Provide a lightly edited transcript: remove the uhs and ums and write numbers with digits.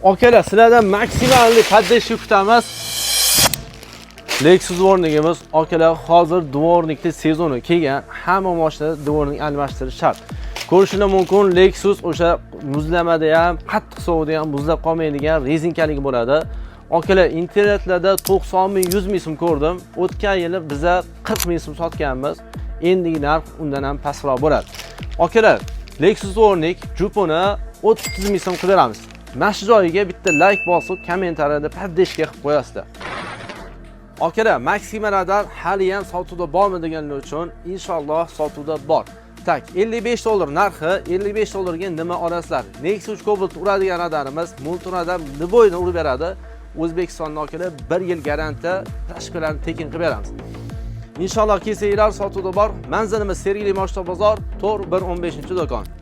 Akalar, sizlardan maksimalli поддержка kutamiz. Lexus дворник imiz, akalar, hozir дворник ni sezoni kelgan, hamma mashinada дворник almashtirish shart. Ko'rishinglar mumkin, Lexus o'sha muzlamada ham, qattiq sovuqda ham muzlab qolmaydigan rezinkalik bo'ladi. Akalar, internetlarda 90 ming, 100 ming so'm ko'rdim. O'tgan yili biza 40 ming so'm sotganmiz. Endigi narx undan ham pastroq bo'ladi. Akalar, Lexus дворник jupuni 30 ming so'm qilib beramiz. Mana shu joyiga bitta layk bosib, kommentariyada поддержка qilib qo'yasizlar. Akalar, Maxima radar hali ham sotuvda bormi deganlar uchun, inshaalloh, sotuvda bor. Так, 55 dollar narxi, 55 dollarga nima olasizlar? Nexia 3 Cobalt uradigan radarimiz, multiradar любой ni urib beradi. O'zbekistonda, akalar, 1 yil garantiya, прошивка larni tekin qilib beramiz. Inshaalloh, kelsanglar, sotuvda bor. Manzilimiz Sergeli Moshta bozor, 4 1 15 do'kon.